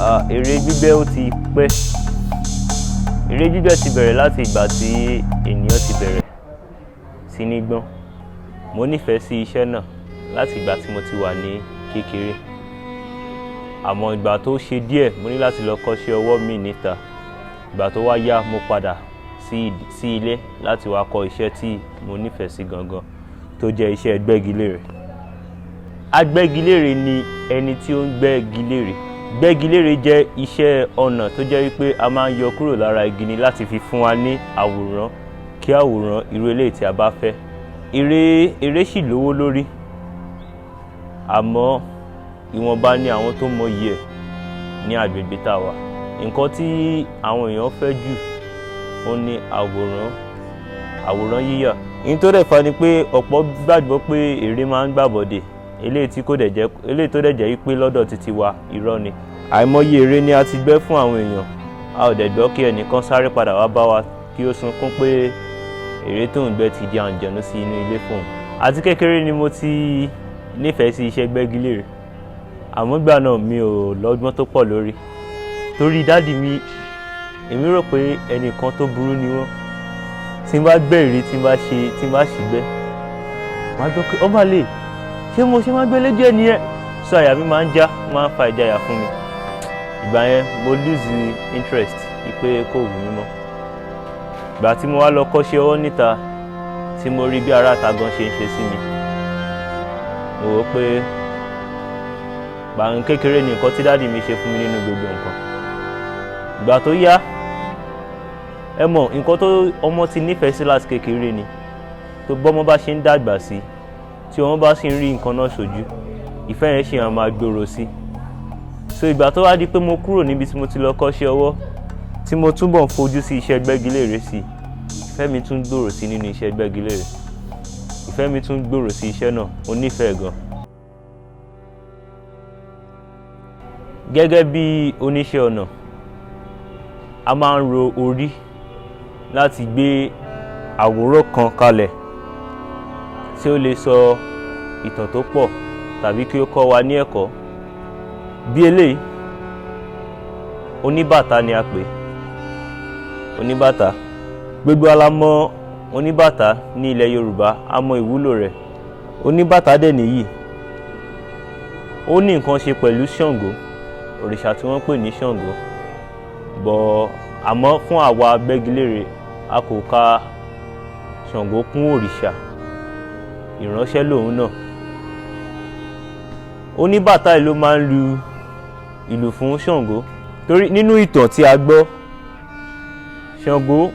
Ère gbígbẹ́ ó ti pẹ́. Ère gbígbẹ́ ti bẹ̀rẹ̀ láti ìgbà tí ènìyàn ti bẹ̀rẹ̀ sí ní gbọ́n. Mo nífẹ̀ẹ́ sí iṣẹ́ náà láti ìgbà tí mo ti wà ní kékeré. Àmọ́ ìgbà tó ṣe díẹ̀, mo ní láti lọ kọ́ṣẹ́ ọwọ́ mi níta. Ìgbà tó wá yá, mo padà sí ilé láti wá kọ́ iṣẹ́ tí mo nífẹ̀ẹ́ sí gangan, tó jẹ́ iṣẹ́ gbẹ́gilére. Agbẹ́gilére ni ẹni tí ó ń gbẹ́gilére. Gbẹ́gilére jẹ́ iṣẹ́ ọnà tó jẹ́ wípé a máa ń yọ kúrò lára igi ni láti fi fún wa ní àwòrán kí àwòrán irú eléyìí tí a bá fẹ́. Ère sì lówó lórí, àmọ́ ìwọ̀nba ni àwọn tó mọyì ẹ̀ ní agbègbè tá a wà. Nǹkan tí àwọn èèyàn fẹ́ jù òun ní àwòrán, àwòrán yíyà. Ohun tó dẹ̀ fa ni pé ọ̀pọ̀ gbàgbọ́ pé ère máa ń gbàbọ̀dè, eléyìí tí kò dẹ̀ jẹ́, eléyìí tó dẹ̀ jẹ́ wípé lọ́dọ̀ titi wa, irọ́ ni. Àìmọye ère ni a ti gbẹ́ fún àwọn èèyàn, a ò dẹ̀ gbọ́ kí ẹnìkan sáré padà wá bá wa kí ó sunkún pé ère tó ń gbẹ́ ti di àǹjọ̀nú sí inú ilé fún òun. Àti kékeré ni mo ti nífẹ̀ẹ́ sí iṣẹ́ gbẹ́gilére, àmọ́ ìgbà náà mi ò lọ́gbọ́n tó pọ̀ lórí. Torí daddy mi, èmi rò pé ẹnìkan tó burú ni wọ́n. Tí n bá gbẹ́ ère, tí n bá ṣe, tí n bá ṣì gbẹ́, màá gbọ́ pé ọmọ àlè, ṣé mo ṣe máa gbẹ́ lójú ẹ nìyẹn? So àyà mi máa ń já, máa ń fa ìjayà fún mi. Ìgbà yẹn mo lose interest wípé kò wù mí mọ́. Ìgbà tí mo wá lọ kọ́ṣẹ́ ọwọ́ níta, tí mo rí bí ará ìta gan ṣe ń ṣe sí mi, mo wò pé gbàǹ kékeré ni nǹkan tí daddy mi ṣe fún mi nínú gbogbo nǹkan. Ìgbà tó yá, ẹ mọ̀, nǹkan tó ọmọ ti nífẹ̀ẹ́ sí láti kékeré ni, tó bọ́mọ bá ṣe ń dàgbà sí, tí ọmọ bá sì ń rí nǹkan náà sójú, ìfẹ́ yẹn ṣì máa máa gbòòrò sí. So ìgbà tó wá di pé mo kúrò níbi tí mo ti lọ kọ́ṣẹ́ ọwọ́, tí mo túbọ̀ ń fojú sí iṣẹ́ gbẹ́gilére sí, ìfẹ́ mi tún gbòòrò sí nínú iṣẹ́ gbẹ́gilére. Ìfẹ́ mi tún gbòòrò sí iṣẹ́ náà, mo nífẹ̀ẹ́ gan. Gẹ́gẹ́ bí oníṣẹ́ ọnà, a máa ń ro orí láti gbé àwòrán kan kalẹ̀ tí ó lè sọ ìtàn tó pọ̀ tàbí kí ó kọ́ wa ní ẹ̀kọ́. Bí eléyìí, oníbàtà ni a pè é. Oníbàtà. Gbogbo wa la mọ̀ oníbàtà ní ilẹ̀ Yorùbá, a mọ ìwúlò rẹ̀. Oníbàtà dẹ̀ nìyí. Ó ní nǹkan ṣe pẹ̀lú Ṣàngó, òrìṣà tí wọ́n ń pè ní Ṣàngó. But àmọ́ fún àwa agbẹ́gilére, a kò ka Ṣàngó kún òrìṣà, ìránṣẹ́ lòun náà. Oníbàtà yìí ló máa ń lu ìlù fún Ṣàngó. Torí nínú ìtàn tí a gbọ́, Ṣàngó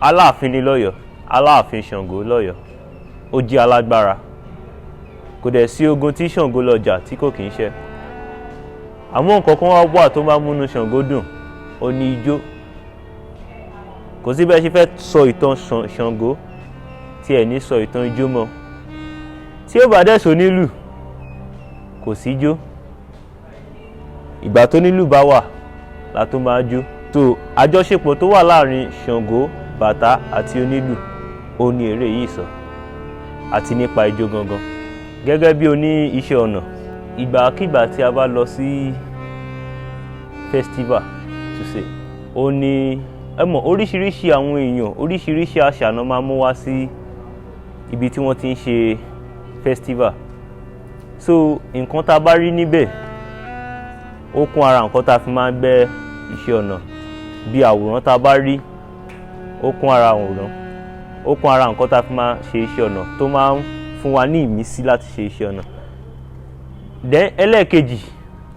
Aláàfin ni lọ́yọ̀ọ́, Aláàfin Ṣàngó lọ́yọ̀ọ́. Ó jẹ́ alágbára. Kò dẹ̀ sí ogun tí Ṣàngó lọ jà tí kò kì í ṣẹ́. Àmọ́ nǹkan kan wá wà tó máa ń múnú Ṣàngó dùn, ó ní ijó. Kò sí bí ẹ ṣe fẹ́ sọ ìtàn Ṣàngó tí ẹ ní sọ ìtàn ijó mọ́. Tí ó bá dẹ̀ sọ nílù, kò sí ijó. Ìgbà tó nílù bá wà la tó máa jó. So àjọṣepọ̀ tó wà láàrin Ṣàngó, bàtá àti onílù, ó ní ère yìí sọ, àti nípa ijó gangan. Gẹ́gẹ́ bí oní iṣẹ́ ọnà, ìgbàkígbà tí a bá lọ sí festival to say, ó ní ẹ mọ̀, oríṣiríṣi àwọn èèyàn, oríṣiríṣi àṣà náà máa mú wá sí ibi tí wọ́n ti ń ṣe festival. So nǹkan tá a bá rí níbẹ̀, ó kún ara nǹkan tá a fi máa ń gbẹ́ iṣẹ́ ọnà. Bí àwòrán tá a bá rí, ó kún ara àwòrán, ó kún ara nǹkan tá a fi máa ṣe iṣẹ́ ọnà tó máa ń fún wa ní ìmísí láti ṣe iṣẹ́ ọnà. Then ẹlẹ́ẹ̀kejì,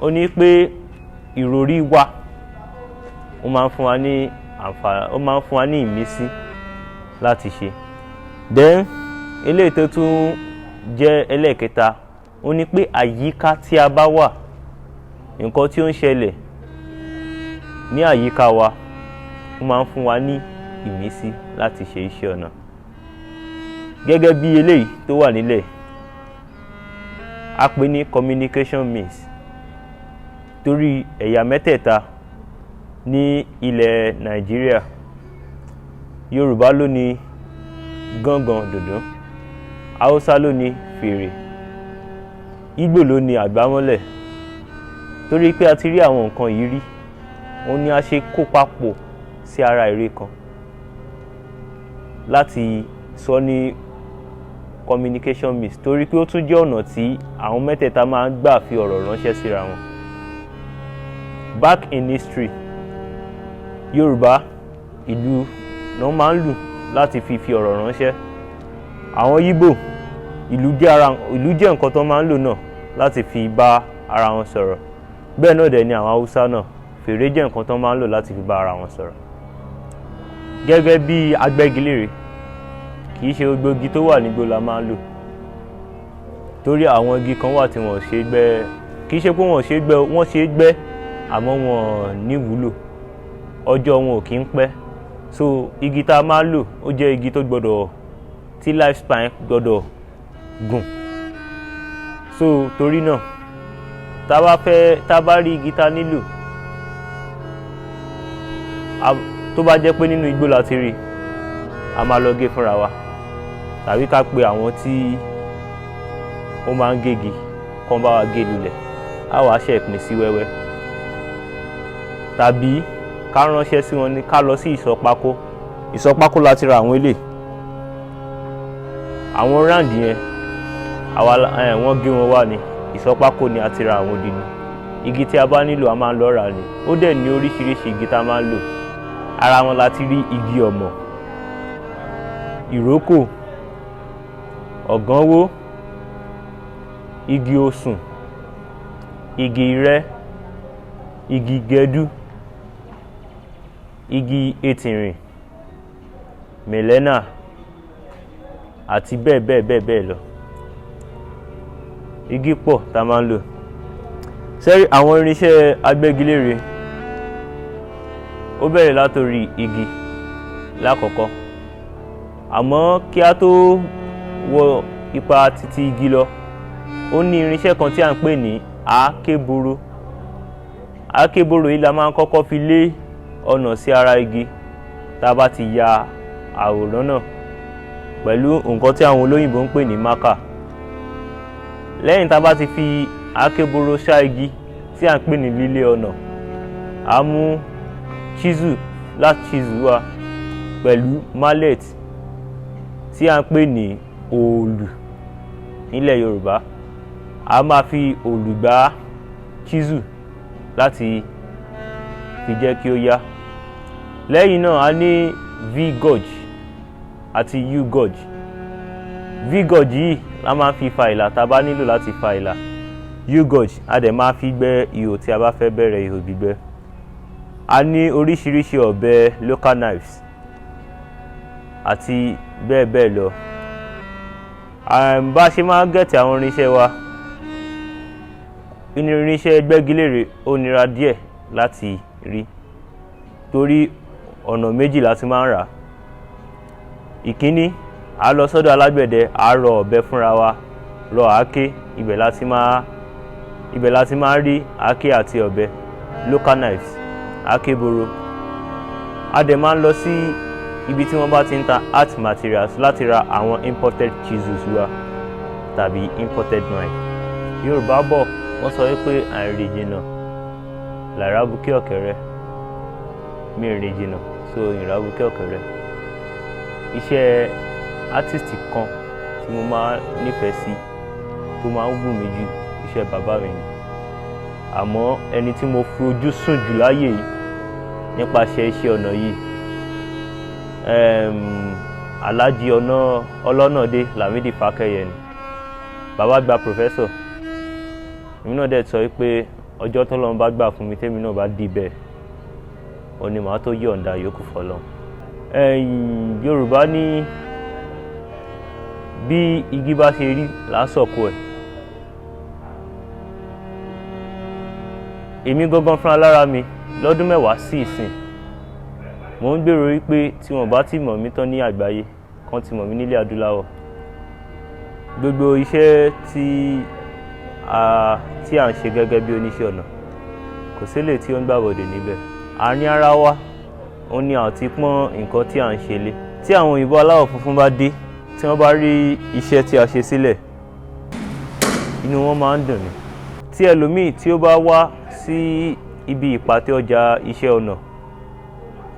ó ní pé ìròrí wa, ó máa ń fún wa ní àǹfààní, ó máa ń fún wa ní ìmísí láti ṣe. Then eléyìí tó tún jẹ́ ẹlẹ́ẹ̀kẹta, ó ní pé àyíká tí a bá wà, nǹkan tí ó ń ṣẹlẹ̀ ní àyíká wa, ó máa ń fún wa ní ìmísí láti ṣe iṣẹ́ ọnà. Gẹ́gẹ́ bí eléyìí tó wà nílẹ̀, a pè ní communication means, torí ẹ̀yà mẹ́tẹ̀ẹ̀ta ní ilẹ̀ Nàìjíríà, Yorùbá ló ní gángan dùndún, Haúsá ló ní fèrè, Ìgbò ló ní àgbámọ́lẹ̀. Torí pé a ti rí àwọn nǹkan yìí rí, òun ni a ṣe kó papọ̀ sí ara ère kan láti sọ ní communication mix, torí pé ó tún jẹ́ ọ̀nà tí àwọn mẹ́tẹ̀ẹ̀ta máa ń gbà fi ọ̀rọ̀ ránṣẹ́ síra wọn. Back in history, Yorùbá, ìlù ló máa ń lù láti fi ọ̀rọ̀ ránṣẹ́. Àwọn Yíbò, ìlù jẹ́ ara ìlù jẹ́ nǹkan tó máa ń lò náà láti fi bá ara wọn sọ̀rọ̀. Bẹ́ẹ̀ náà dẹ̀ ni àwọn Haúsá náà, fèrè jẹ́ nǹkan tó máa ń lò láti fi bá ara wọn sọ̀rọ̀. Gẹ́gẹ́ bí agbẹ́gilére, kì í ṣe gbogbo igi tó wà nígbó la máa ń lò, torí àwọn igi kan wà tí wọ́n ṣe é gbẹ́. Kì í ṣe pé wọ́n ṣe é gbẹ́, wọ́n ṣe é gbẹ́, àmọ́ wọn ò ní ìwúlò, ọjọ́ wọn ò kí ń pẹ́. So igi tá a máa ń lò, ó jẹ́ igi tó gbọ́dọ̀ tí life span gbọ́dọ̀ gùn. So torí náà, tá a bá fẹ́, tá a bá rí igi tá a nílò, tó bá jẹ́ pé nínú igbó la ti rí, a máa lọ gé fúnra wa, tàbí ká pe àwọn tí ó máa ń gégi kán bá wa gé lulẹ̀, á wàá ṣe pín sí wẹ́wẹ́, tàbí ká ránṣẹ́ sí wọn ní ká lọ sí ìsọ̀ pákó. Ìsọ̀ pákó la ti ra àwọn eléyìí. Àwọn round yẹn, àwa wọ́n gé wọn wá ní ìsọ̀ pákó ni a ti ra àwọn odidi. Igi tí a bá nílò, a máa ń lọ rà ní. Ó dẹ̀ ní oríṣiríṣi igi tá a máa ń lò. Ara wọn la ti rí igi ọ̀mọ̀, ìrókò, ọ̀gánwó, igi osùn, igi irẹ́, igi gẹdú, igi etìrìn, mẹ̀lẹ́nà àti bẹ́ẹ̀ bẹ́ẹ̀ bẹ́ẹ̀ bẹ́ẹ̀ lọ. Igi pọ̀ tá a máa ń lò. Sẹ́rí àwọn irinṣẹ́ agbẹ́gilére, ó bẹ̀rẹ̀ látòrí igi lákọ̀ọ́kọ́. Àmọ́ kí a tó wọ ipa títí igi lọ, ó ní irinṣẹ́ kan tí à ń pè ní àákéboro. Àákéboro yìí la máa ń kọ́kọ́ fi lé ọ̀nà sí ara igi tá a bá ti ya àwòrán náà pẹ̀lú nǹkan tí àwọn olóyìnbo ń pè ní marker. Lẹ́yìn tá a bá ti fi àákéboro ṣá igi tí à ń pè ní lílé ọ̀nà, a mú chisel, flat chisel wa pẹ̀lú mallet tí à ń pè ní òòlù nílẹ̀ Yorùbá. A máa fi òòlù gbá chisel láti fi jẹ́ kí ó yá. Lẹ́yìn náà, a ní V-gouge àti U-gouge. V-gouge yìí la máa fi fa ìlà tá a bá nílò láti fa ìlà. U-gouge, a dẹ̀ máa fi gbẹ́ ihò tí a bá fẹ́ bẹ̀rẹ̀ ihò gbígbẹ́. A ní oríṣiríṣi ọ̀bẹ, local knives àti bẹ́ẹ̀ bẹ́ẹ̀ lọ. Bá a ṣe máa ń get àwọn irinṣẹ́ wa, irinṣẹ́ gbẹ́gilére, ó nira díẹ̀ láti rí, torí ọ̀nà méjì la ti máa ń rà. Ìkíní, a lọ sọ́dọ̀ alágbẹ̀dẹ, a rọ ọ̀bẹ fúnra wa, rọ àáké. Ibẹ̀ la ti máa ń rí àáké àti ọ̀bẹ, local knives, àákéboro. A dẹ̀ máa ń lọ sí ibi tí wọ́n bá ti ń ta art materials láti ra àwọn imported chisels wa tàbí imported knife. Yorùbá bọ̀, wọ́n sọ wípé àìrìn jìnnà làìrábùkẹ́ ọ̀kẹ́rẹ́. Mi ò rìn jìnnà, so ìrábùkẹ́ ọ̀kẹ́rẹ́. Iṣẹ́ artist kan tí mo máa nífẹ̀ẹ́ sí, tó máa ń wù mí jù, iṣẹ́ bàbá mi ni. Àmọ́ ẹni tí mo fi ojú sùn jù láyé yìí nípasẹ̀ iṣẹ́ ọnà yìí, Alhaji ọ̀nà Ọlọ́nàdé Lamidi Fákẹ́yẹ ni. Bàbá gba professor, èmi náà dẹ̀ sọ pé ọjọ́ tọ́lọ́run bá gbà fún mi, tèmi náà bá di bẹ́ẹ̀, ó ní màá tó yọ̀ǹda yòókù fọlọ́run. Yorùbá ní bí igi bá ṣe rí lásọ̀kò ẹ̀. Èmi gangan fúnra lára mi, lọ́dún 10 sí ìsìn, mò ń gbèrò wípé tí wọ́n bá ti mọ̀ mí tán ní àgbáyé, kán ti mọ̀ mí nílẹ̀ adúláwọ̀. Gbogbo iṣẹ́ tí à ń ṣe gẹ́gẹ́ bí oníṣẹ́ ọnà, kò sílè tí ó ń gbàbọ̀dè níbẹ̀. Àárín ara wa, ó ní àti pọ́n nǹkan tí à ń ṣe lé. Tí àwọn òyìnbó aláwọ̀ funfun bá dé, tí wọ́n bá rí iṣẹ́ tí a ṣe sílẹ̀, inú wọn máa ń dùn ni. Tí ẹlòmíì tí ó bá wá sí ibi ìpàtẹ ọjà iṣẹ́ ọnà,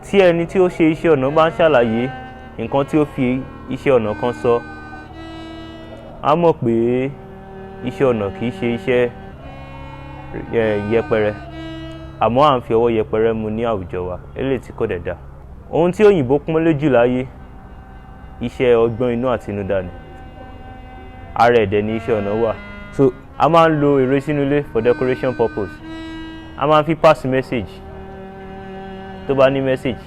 tí ẹni tí ó ṣe iṣẹ́ ọnà bá ń ṣàlàyé nǹkan tí ó fi iṣẹ́ ọnà kan sọ, á mọ̀ pé iṣẹ́ ọnà kì í ṣe iṣẹ́ yẹpẹrẹ, àmọ́ à ń fi ọwọ́ yẹpẹrẹ mu ní àwùjọ wa, eléyìí tí kò dẹ̀ dáa. Ohun tí òyìnbó pọ́nlé jù láyé, iṣẹ́ ọgbọ́n inú àtinúdá ni. Ara ẹ̀ dẹ̀ ni iṣẹ́ ọnà wà. So a máa ń lo ère sínú ilé for decoration purpose. A máa ń fi pass message tó bá ní message.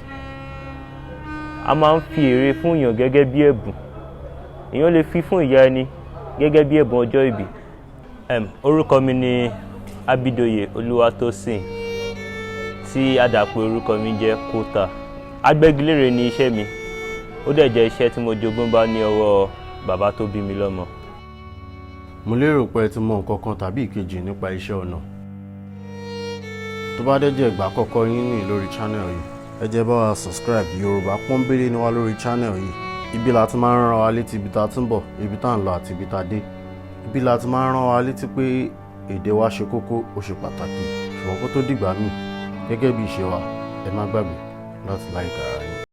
A máa ń fi ère fún èèyàn gẹ́gẹ́ bí ẹ̀bùn. Èèyàn lè fi fún ìyá ẹni gẹ́gẹ́ bí ẹ̀bùn ọjọ́ ìbí. Orúkọ mi ni Abidoye Olúwatósìn, tí àdàpè orúkọ mi jẹ́ Kótà. Agbẹ́gilére ni iṣẹ́ mi. Ó dẹ̀ jẹ́ iṣẹ́ tí mo jogún bá ní ọwọ́ bàbá tó bí mi lọ́mọ. Mo lérò pé ẹ ti mọ nǹkan kan tàbí ìkejì nípa iṣẹ́ ọnà. Tó bá dẹ̀ jẹ́ ìgbà àkọ́kọ́ yín ní lórí channel yìí, ẹ jẹ́ bá wa subscribe. Yorùbá pọ́nbélé ni wá lórí channel yìí. Ibi la ti máa ń rán wa létí ibi tá a ti ń bọ̀, ibi tá à ń lọ àti ibi tá a dé. Ibi la ti máa ń rán wa létí pé èdè wa ṣe kókó, ó ṣe pàtàkì. Ṣùgbọ́n kó tó dìgbà míì, gẹ́gẹ́ bí ìṣe wa, ẹ má gbàgbé láti like ara yín.